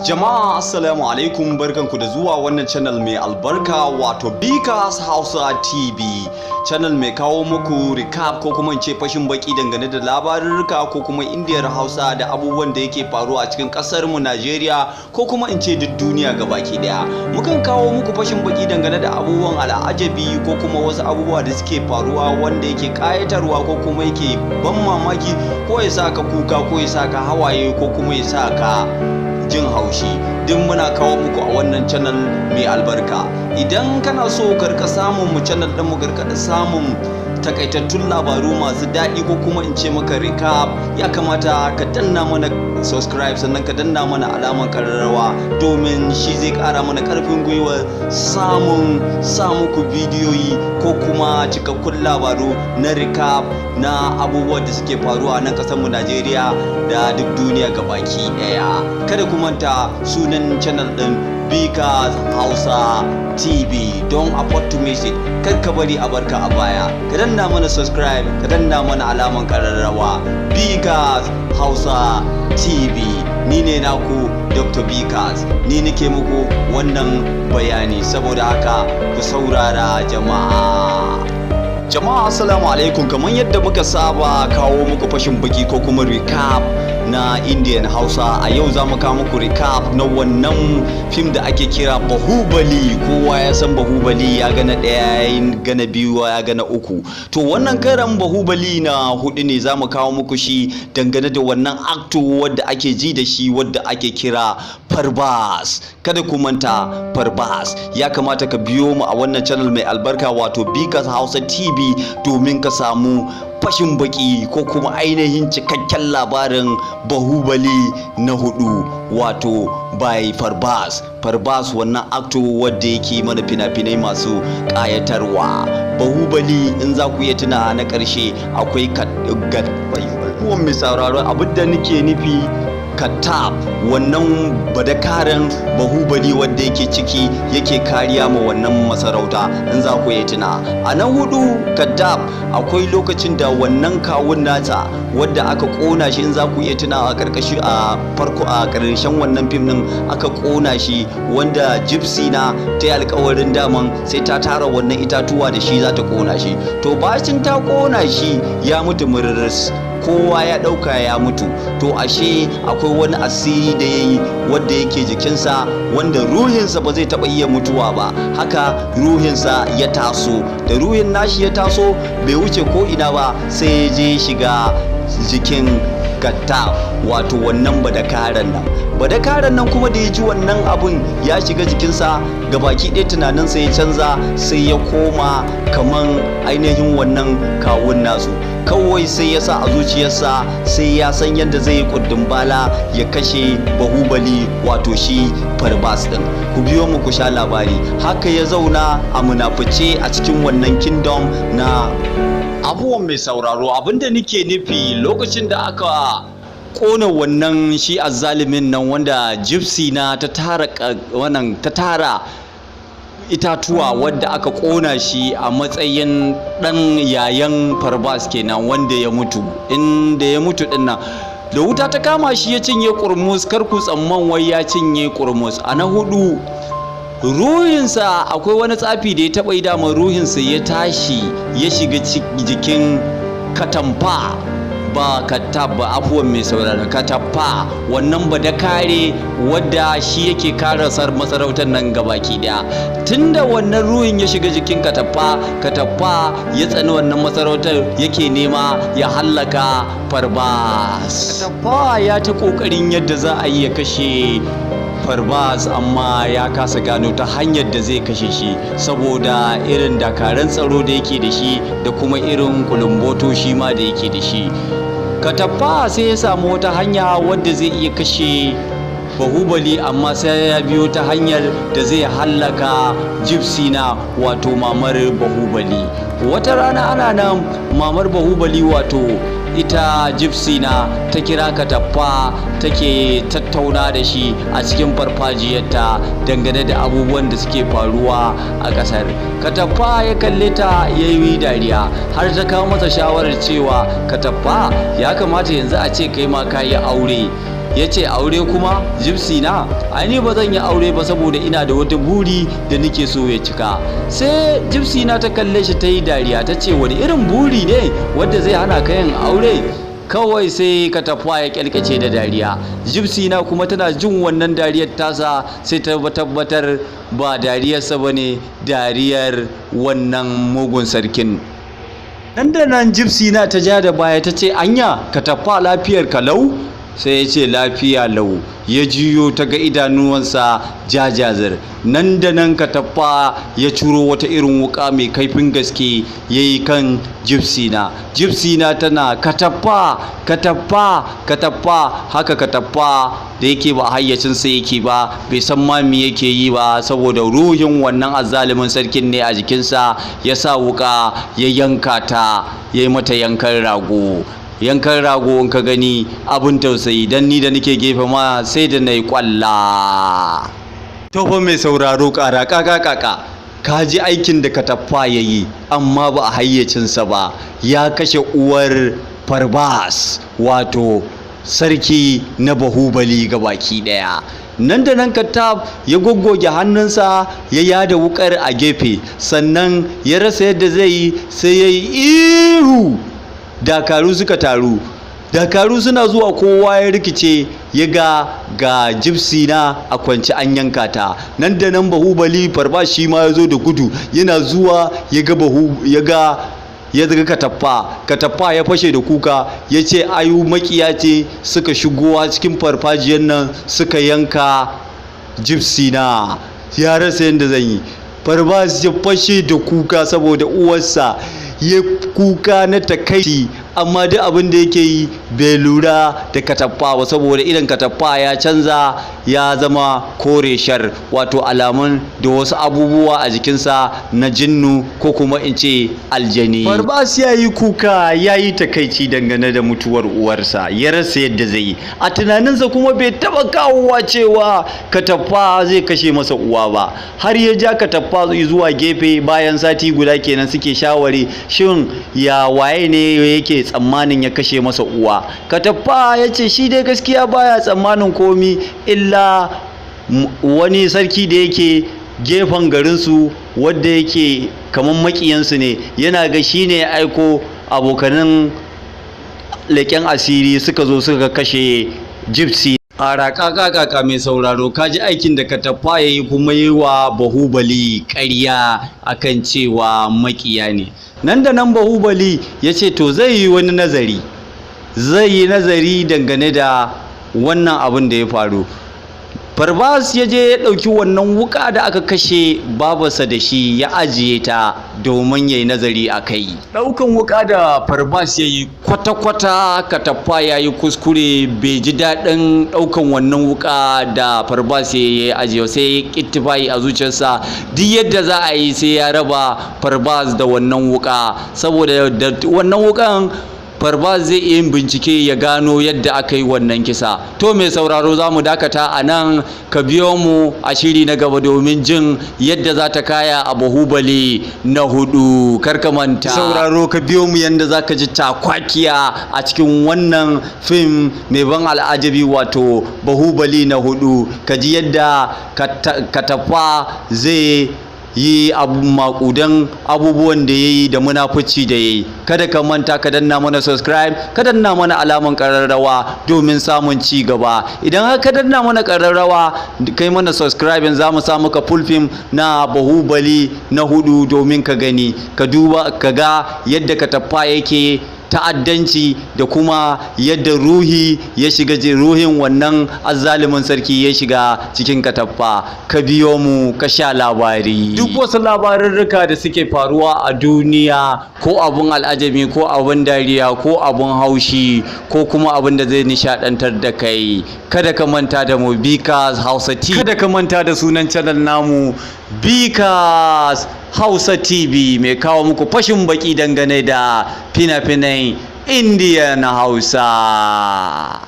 Jama'a, assalamu alaikum, barkanku da zuwa wannan channel mai albarka, wato Bikas Hausa TV. Channel mai kawo muku recap ko kuma in ce fashin baki dangane da labarurruka ko kuma Indiyar Hausa da abubuwan da yake faruwa a cikin kasar mu Najeriya, ko kuma in ce duk duniya gabaki daya. Mukan kawo muku fashin baki dangane da abubuwan al'ajabi ko kuma wasu abubuwa da suke faruwa wanda yake kayatarwa ko kuma yake ban mamaki, ko ya sa ka kuka, ko ya sa ka hawaye, ko kuma ya sa ka jin haushi. Duk muna kawo muku a wannan channel mai albarka. Idan kana so ka rika samun mu, channel din mu, ka samun takaitattun labaru masu daɗi ko kuma in ce maka recap, ya kamata ka danna mana subscribe, sannan ka danna mana alaman kararrawa, domin shi zai ƙara mana ƙarfin gwiwa samun sa muku bidiyoyi ko kuma cikakkun labaru na recap na abubuwan da suke faruwa a nan ƙasar mu Najeriya da duk duniya gabaki ɗaya. Kada ku manta, sunan channel ɗin Bikas Hausa TV. Don't afford to miss it. Kar ka bari a barka a baya. Ka danna mana subscribe, ka danna mana alaman kararrawa. Bikas Hausa TV, ni ne naku Dr. Bikas, ni nake muku wannan bayani. Saboda haka ku saurara, jama'a. Jama'a, assalamu alaikum. Kamar yadda muka saba kawo muku fashin baki ko kuma recap na Indian Hausa, a yau za mu kawo muku recap na wannan fim da ake kira Bahubali. Kowa ya san Bahubali, ya gana ɗaya, ya gana biyu, ya gana uku. To, wannan karan Bahubali na hudu ne za mu kawo muku shi, dangane da wannan actor wadda ake ji da shi, wadda ake kira Prabhas. Kada ku manta, Prabhas. Ya kamata ka biyo mu a wannan channel mai albarka, wato Bikas Hausa TV, domin ka samu fashin baki ko kuma ainihin cikakken labarin Bahubali na hudu, wato by Prabhas. Prabhas, wannan actor wadda yake mana fina-finai masu ƙayatarwa. Bahubali, in za ku iya tuna, na ƙarshe akwai mai sauraro, abin da nake nufi, Kattappa, wannan badakaren Bahubali wanda yake ciki, yake kariya ma wannan masarauta, in za ku yi tuna. A na hudu, Kattappa, akwai lokacin da wannan kawun nata wadda aka kona shi, in za ku iya tuna, a karkashi, a farko, a karshen wannan fim din aka kona shi, wanda Gypsy na ta yi alkawarin daman sai ta tara wannan itatuwa da shi za ta kona shi. To, bacin ta kona shi, ya mutu murris, kowa ya ɗauka ya mutu. To, ashe akwai wani asiri da ya yi wadda yake jikinsa, wanda ruhinsa ba zai taɓa iya mutuwa ba. Haka ruhinsa ya taso. Da ruhin nashi ya taso, bai wuce ko ina ba, sai ya je shiga jikin Kattappa, wato wannan badakaren nan. Badakaren nan kuma da ya ji wannan abun ya shiga jikinsa, gabaki ɗaya tunaninsa ya canza, sai ya koma kaman ainihin wannan kawun nasu. Kawai sai ya sa a zuciyarsa sai ya san yadda zai yi kundin bala ya kashe Bahubali, wato shi Prabhas din. Ku biyo mu ku sha labari. Haka ya zauna a munafice a cikin wannan kingdom na. Abubuwan mai sauraro, abinda nake nufi, lokacin da aka kona wannan shi azzalimin nan wanda Gypsy na ta tara, wannan ta tara itatuwa wadda aka kona shi a matsayin dan yayan Prabhas kenan wanda ya mutu. Inda ya mutu din nan, da wuta ta kama shi ya cinye kurmus. Kar ku tsamman wai ya cinye kurmus. A na hudu, ruhinsa, akwai wani tsafi da ya taɓa yi dama, ruhinsa ya tashi ya shiga jikin Katamfa, ba Katab ba, afuwan mai sauraro, Katappa, wannan ba da kare wadda shi yake kare masarautar nan gabaki daya. Tunda wannan ruhin ya shiga jikin Katappa, Katappa ya tsani wannan masarautar, yake nema ya hallaka Prabhas. Katappa ya ta kokarin yadda za a yi ya kashe Prabhas, amma ya kasa gano ta hanyar da zai kashe shi, saboda irin dakaran tsaro da yake da shi da kuma irin kulumboto shi ma da yake da shi. Katappa sai ya samu wata hanya wadda zai iya kashe Bahubali, amma sai ya biyo ta hanyar da zai hallaka Gypsy na, wato mamar Bahubali. Wata rana ana nan, mamar Bahubali, wato ita Gypsy na, ta kira Katappa, take tattauna da shi a cikin farfajiyarta dangane da abubuwan da suke faruwa a ƙasar. Katappa ya kalle ta ya yi dariya, har ta kawo masa shawarar cewa, "Katappa, ya kamata yanzu a ce kai ma ka yi aure." Ya ce, "Aure kuma, Gypsy na? Ai ni ba zan yi aure ba, saboda ina da wata buri da nake so ya cika." Sai Gypsy na ta kalle shi, ta yi dariya, ta ce, "Wani irin buri ne wanda zai hana ka yin aure?" Kawai sai Kataffa ya kyalkace da dariya. Gypsy na kuma tana jin wannan dariyar tasa, sai ta tabbatar ba dariyarsa ba ne, dariyar wannan mugun sarkin. Nan da nan Gypsy na ta ja da baya, ta ce, "Anya Kataffa, lafiyar kalau?" Sai ya ce, "Lafiya lau." Ya juyo, ta ga idanuwansa jajazir. Nan da nan Kataffa ya curo wata irin wuka mai kaifin gaske, ya yi kan Gypsy na. Gypsy na tana, "Kataffa, Kataffa, Kataffa!" Haka Kataffa da yake ba hayyacinsa yake ba, bai san ma me yake yi ba, saboda ruhin wannan azzalumin sarkin ne a jikinsa, ya sa wuka ya yanka ta, ya yi mata yankan rago. Yankan rago in ka gani, abin tausayi, don ni da nake gefe ma sai da na yi kwalla. To fa mai sauraro, ƙara kaka kaka, ka ji aikin da Kataffa ya yi, amma ba a hayyacinsa ba, ya kashe uwar Farbas, wato sarki na Bahubali ga baki ɗaya. Nan da nan Kataf ya goggoge hannunsa, ya yada wukar a gefe, sannan ya rasa yadda zai yi, sai ya yi ihu. Dakaru suka taru. Dakaru suna zuwa, kowa ya rikice, ya ga ga Gypsy na a kwance an yanka ta. Nan da nan Bahubali Farba shi ma ya zo da gudu. Yana zuwa ya ga bahu ya ga Kataffa. Kataffa ya fashe da kuka, ya ce ayu makiya ce suka shigo cikin farfajiyar nan suka yanka Gypsy na, ya rasa yadda zan yi. Farbas ya fashe da kuka saboda uwarsa, ya kuka na takaici, amma duk abin da yake yi bai lura da Kataffa ba, saboda idan Kataffa ya canza, ya zama kore shar, wato alamun da wasu abubuwa a jikinsa na jinnu, ko kuma in ce aljani. Farbas ya yi kuka, ya yi takaici dangane da mutuwar uwarsa, ya rasa yadda zai yi. A tunaninsa kuma bai taba kawowa cewa Kataffa zai kashe masa uwa ba, har ya ja Kataffa zuwa gefe bayan sati guda kenan, suke shawari, shin ya waye ne yake tsammanin ya kashe masa uwa? Kataffa ya ce shi dai gaskiya baya tsammanin komi illa wani sarki da yake gefen garinsu, wadda yake kamar makiyansu ne. Yana ga shi ne ya aiko abokanin leƙen asiri suka zo suka kashe Gypsy. A raƙaƙaƙaƙa, mai sauraro, ka ji aikin da Kataffa ya yi, kuma yi wa Bahubali ƙarya akan cewa makiya ne. Nan da nan Bahubali ya ce to zai yi wani nazari, zai yi nazari dangane da wannan abin da ya faru. Farbas ya je ya ɗauki wannan wuƙa da aka kashe babarsa da shi, ya ajiye ta domin ya yi nazari a kai. Ɗaukan wuƙa da Farbas ya yi, kwata-kwata Kataffa ya yi kuskure, bai ji daɗin ɗaukan wannan wuƙa da Farbas ya yi ajiye. Sai ya ƙittifayi a zuciyarsa, duk yadda za a yi sai ya raba Farbas da wannan wuƙa, saboda da wannan wuƙan Farbas zai iya yin bincike ya gano yadda aka yi wannan kisa. To mai sauraro, za mu dakata a nan. Ka biyo mu a shiri na gaba domin jin yadda za ta kaya a Bahubali na hudu. Kar ka manta, sauraro, ka biyo mu yadda za ka ji cakwakiya a cikin wannan fim mai ban al'ajabi, wato Bahubali na hudu. Ka ji yadda Kataffa zai yi abu makudan abubuwan da ya yi da munafuci da ya yi. Kada ka manta ka danna mana subscribe, ka danna mana alaman ƙararrawa domin samun ci gaba. Idan ka danna mana ƙararrawa, kai mana subscribe, za mu samu ka full film na Bahubali na hudu domin ka gani, ka duba, ka ga yadda Kataffa yake ta'addanci da kuma yadda ruhi ya shiga, ruhin wannan azzalumin sarki ya shiga cikin Kataffa. Ka biyo mu ka sha labari. Duk wasu labarurruka da suke faruwa a duniya, ko abun al'ajabi, ko abun dariya, ko abun haushi, ko kuma abun da zai nishadantar da kai, kada ka manta da mu, Bikas Hausa TV. Kada ka manta da sunan channel namu, Bikas Hausa TV, mai kawo muku fashin baki dangane da fina-finai Indiya na Hausa.